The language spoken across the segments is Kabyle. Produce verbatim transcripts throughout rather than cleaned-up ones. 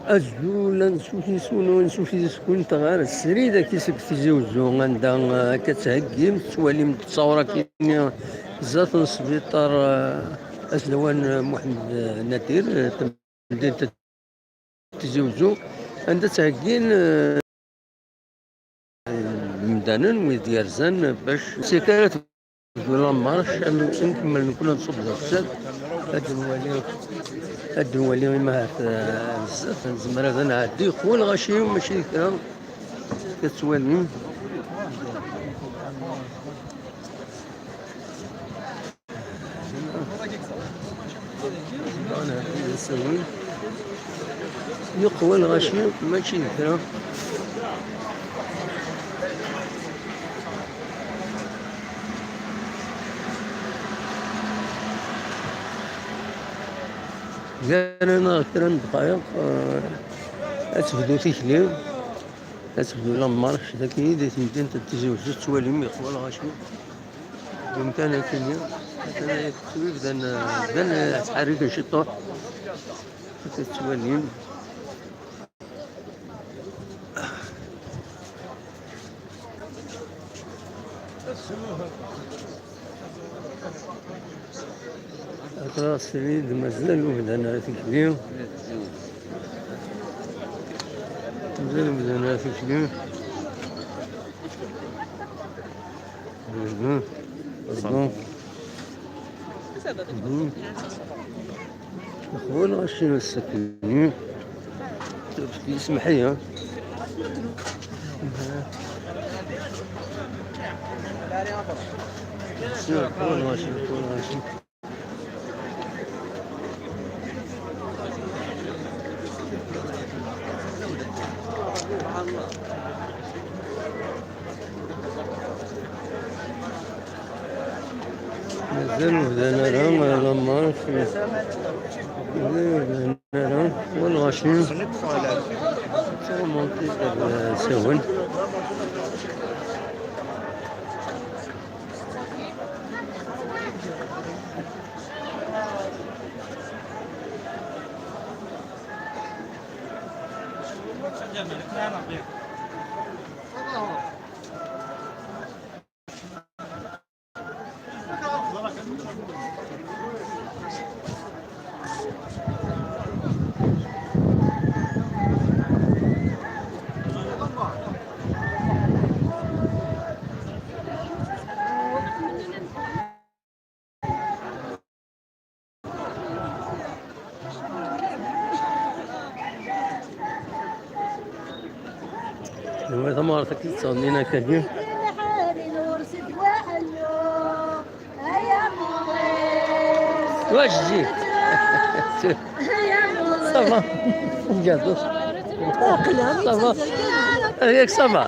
Azul, ansuf yes-wen, ansuf yes-kent ɣer srid-agi seg Tizi Uzzu, anda, eh, akka ttheggimt, tettwalim-d ttawra-kini zdat n sbiṭar, eh, aslawan, eh, Muḥemmed, eh, Nadir, eh, tamdint n Tizi Uzzu, anda ttheggin, eh, imdanen wid yerzan bac sika ara tebdu la marche, am nkemmel nekkni ad nṣubb d afsad, ad nwali, ad nwali imahat, eh, bezzaf, nezmer ad nɛeddi, yeqwa lɣaci, mačči d kra, tettwalim. Yeqwa lɣaci, mačči d kra. Gar-aneɣ kra n ddqayeq, eh, ad tebdu tikli, ad tebdu la marche, dagi di temdint n Tizi Uzzu, tettwalim, yeqwa lɣaci. Dum kan akkenni, atan bdan, bdan ttḥerriken ciṭuḥ. Ad tettwalim. Ata srid mazal ur bdan ara tikli. Mazal ur bdan ara tikli. Mhm. Pardon. Mhm. Yeqwa lɣaci ass-agi. Yesmeḥ-iyi, ha? Yeqwa lɣaci, yeqwa lɣaci. Mazal ur bdan ara, la marche. Mazal ur bdan ara. Wa lɣaci. Ttɣumant-id asawen. Tamɣart akken tettɣennin akka-agi. واش جيت؟ Ça va. Regarde. Ça va. Avec ça va.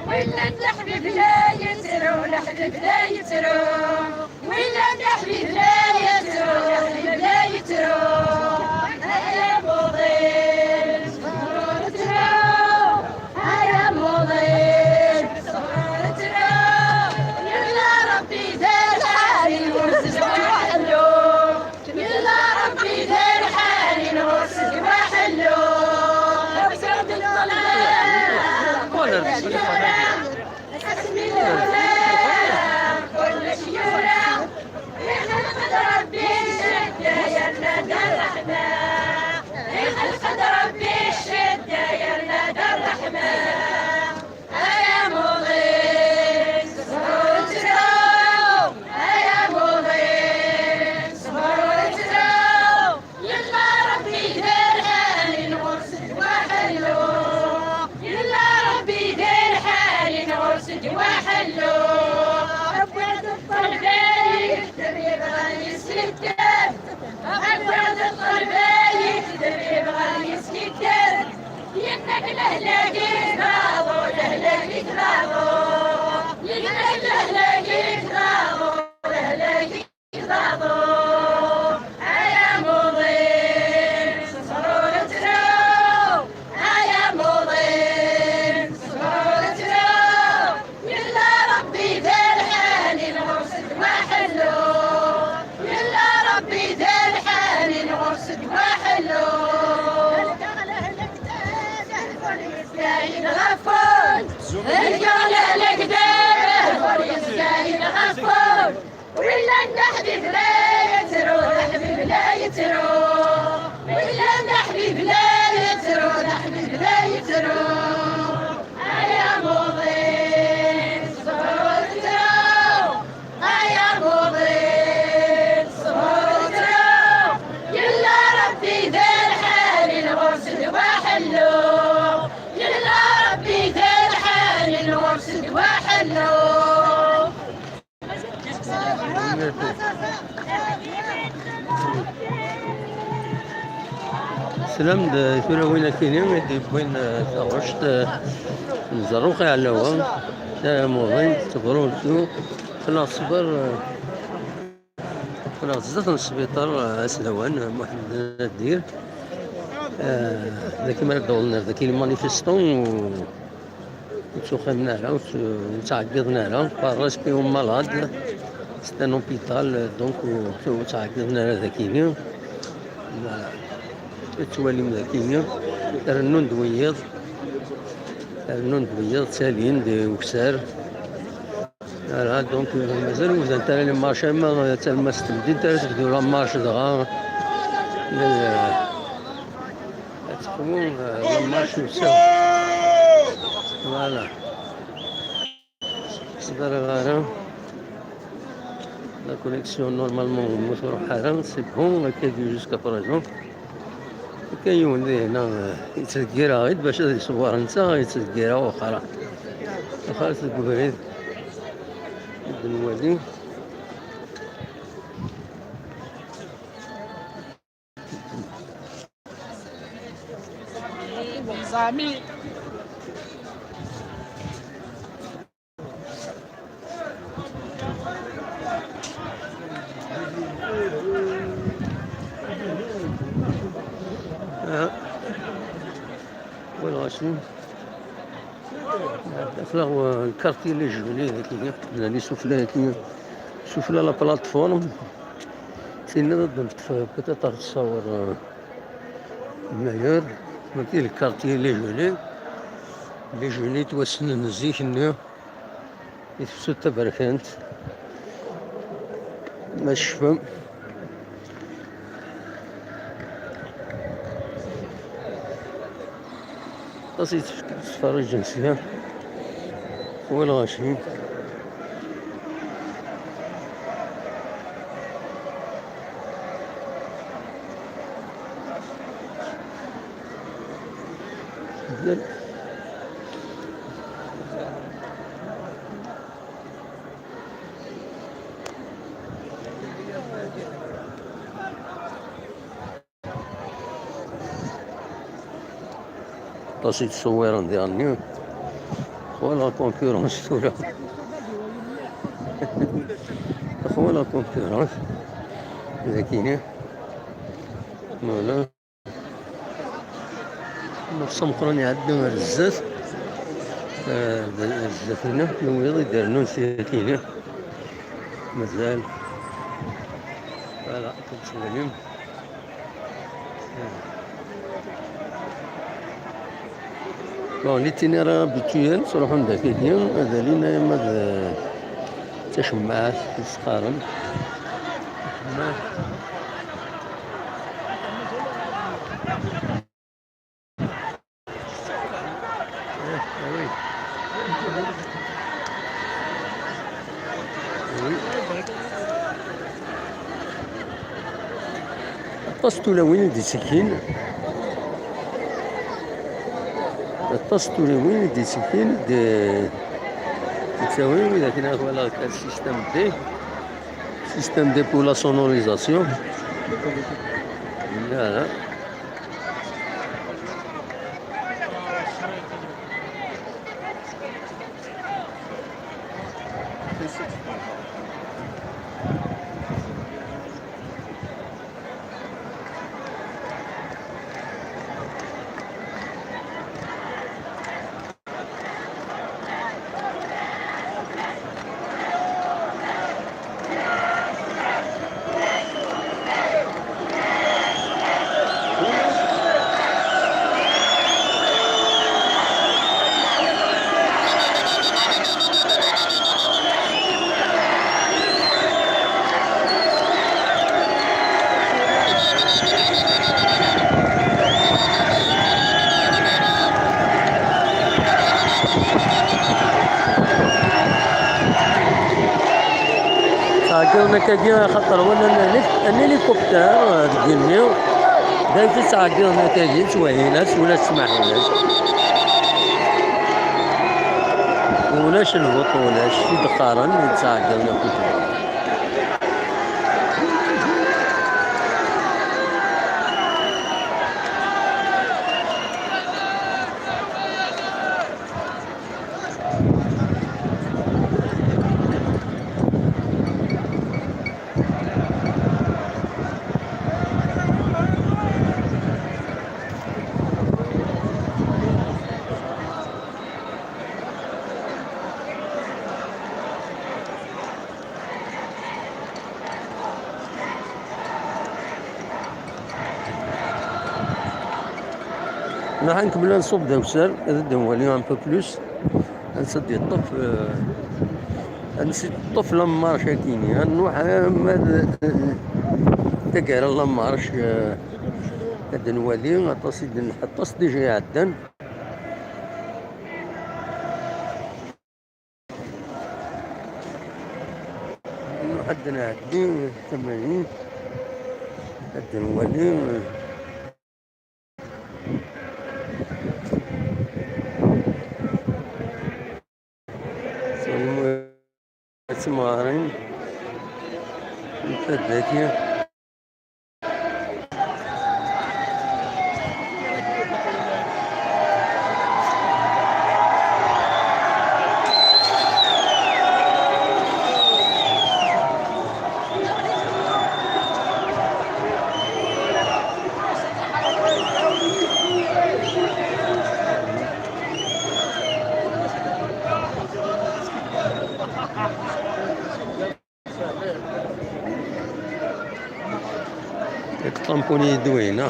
Win llan d aḥbib la yettru, leḥbib la yettru. Win llan d aḥbib la yettru, leḥbib la yettru. Ay amuḍin, ṣṣber ur ttru. Ay amuḍin, ṣṣber ur ttru. Yella Ṛebbi d lḥari ur s-ttwaḥellu. Yella Ṛebbi d lḥani, nɣur s gma ḥellu. Asmi nura, kullec yura. Slam-d, eh, tura win akini i d-yewwin, eh, taɣect, eh, n Zerruq Iɛlawa, Tara Muḍin, Tebruntu, qqleɣ sber, eh, qqleɣ zdat n sbiṭar, eh, Asdawan, eh, Muḥend Nadir. Eh, dagi mi ara d-awḍen ar dagi les manifestants, u ur ttuxamen ara, ur ttu-, ur ttɛeggiḍen ara. Par respect aux malades, c'est un hôpital, donc ur ttu-, ur ttɛeggiḍen ara dagi. Voilà. Tettwalim dagi, rennun-d wiyiḍ, rennun-d wiyiḍ, ttalin-d ukessar. Voilà, donc, euh, mazal ur bdant ara les marches, ama d talemmast n temdint ara tebdu la marche dɣa. Ad teqwu, euh, la marche n usaw. Voilà. Ẓriɣ ara. La connexion, normalement, ur truḥ ara. C'est bon, akkagi jusqu'à présent. Akka yiwen di hna, eh, yettdeggir-aɣ-id bac ad iṣewwer netta, yettdeggir-aɣ wexxara. Wexxara deg ubrid. Ad nwali. Ah. Voilà, c'est Aql-aɣ, euh, quartier Les Gelées, dagi, llan isufla, dagi, sufla la plateforme. Tinna ad d-neṭṭef, peut-être, ad تصور, euh, meilleur. Mačči le quartier Les Gelées. Les Gelées yettwassnen zik-nni i tefsut taberkant. Ma tecfam. Aṭas i yettferriǧen sya. Xwa lɣaci. Aṭas i yettṣewwiren diɣenni. Xwa la concurrence tura. Xwa la concurrence. Dagini. Voilà. Nneqs ameqqran iɛedda ar zdat. Eh, ar zdat-nneɣ, d wiyaḍ i d-rennun tiyatini. Mazal. Voilà, akken tettwalim. Bon, l'itinéraire habituel, ttruḥun-d akkagi, ad alin alamma d, eh, tacemmaɛt, i s-qqaren. Tacemmaɛt. Eh, eh oui. Oui. Aṭas n tulawin i d-ittekkin. Aṭas n tulawin i d-ittekkin, d-, d-ttawin, wid akken ad walaɣ kan système D. Système D pour la sonorisation. Voilà. Ttɛeggiḍen akkagi, axaṭer wala n, n hélicoptère, eh, deg igenni. D ayen ttɛeggiḍen akkagi, ttwehhilat, ula ttmahilat. Ulac lbuṭ, ulac i d-qqaren, i d-ttɛeggiḍen akkagi. Nruḥ ad nkemmel ad nṣubb d awsar, ad d-nwali un peu plus. Ansa d-yeṭṭef, eh, ansa d-teṭṭef la marche akini. Ad nruḥ, eh, ma d, eh, taggara la marche, eh, ad d-nwali aṭas i d-, aṭas déjà iɛeddan. Nruḥ ad d-nɛeddi tamayin, ad d-nwali. Ad timɣarin n taddaki. Yeṭṭampuni-yi-d winna.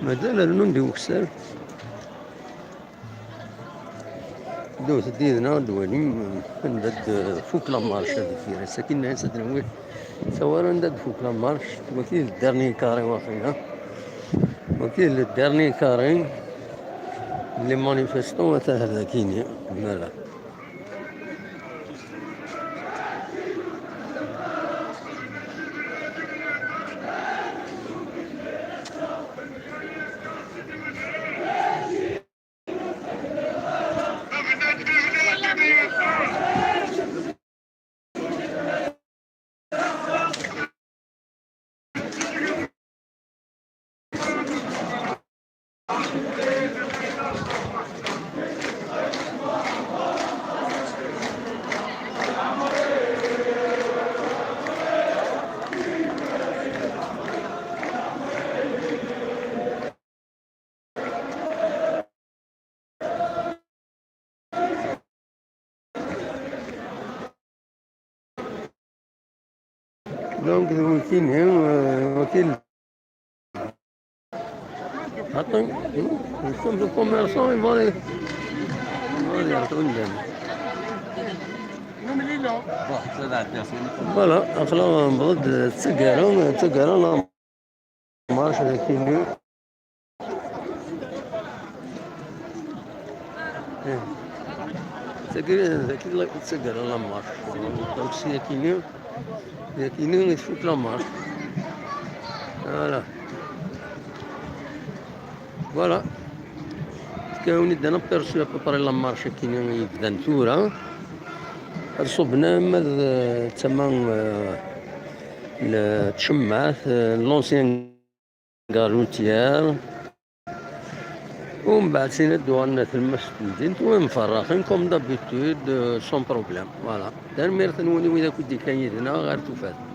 Mazal rennun di ukessar. Ddut-d yid-neɣ ad d-walim anda d-tfuk la marche deffir. Ass-agi nnan-as ad d-nawi sawal anda d-tfuk la marche. Waki d le dernier carré waqila. Waki d le dernier carré. Les manifestants ata ar dakini. Voilà. Donc, wikini, euh, wikini. Attends, nous sommes au commerçant, ils vont les, ils vont les attendre. Voilà, aql-aɣ newweḍ-d d taggara, d taggara la marche, d akini. Eh. Tagi, tagi la, d taggara la marche. Donc, si akini, d akini i tfuk la marche. Voilà. Voilà. Tefka-awen-id un aperçu à peu près la marche akini yebdan tura. Ad ṣubben ama d, eh, tama, eh, n tcemmaɛt, eh, l'ancien gare routière. Umbeɛd sin ad d-uɣalen ar tlemmast n temdint, u imferraqen, comme d'habitude, euh, sans problème. Voilà. Tanemmirt-nwen i wid akk i d-yekkan yid-neɣ, ar tufat.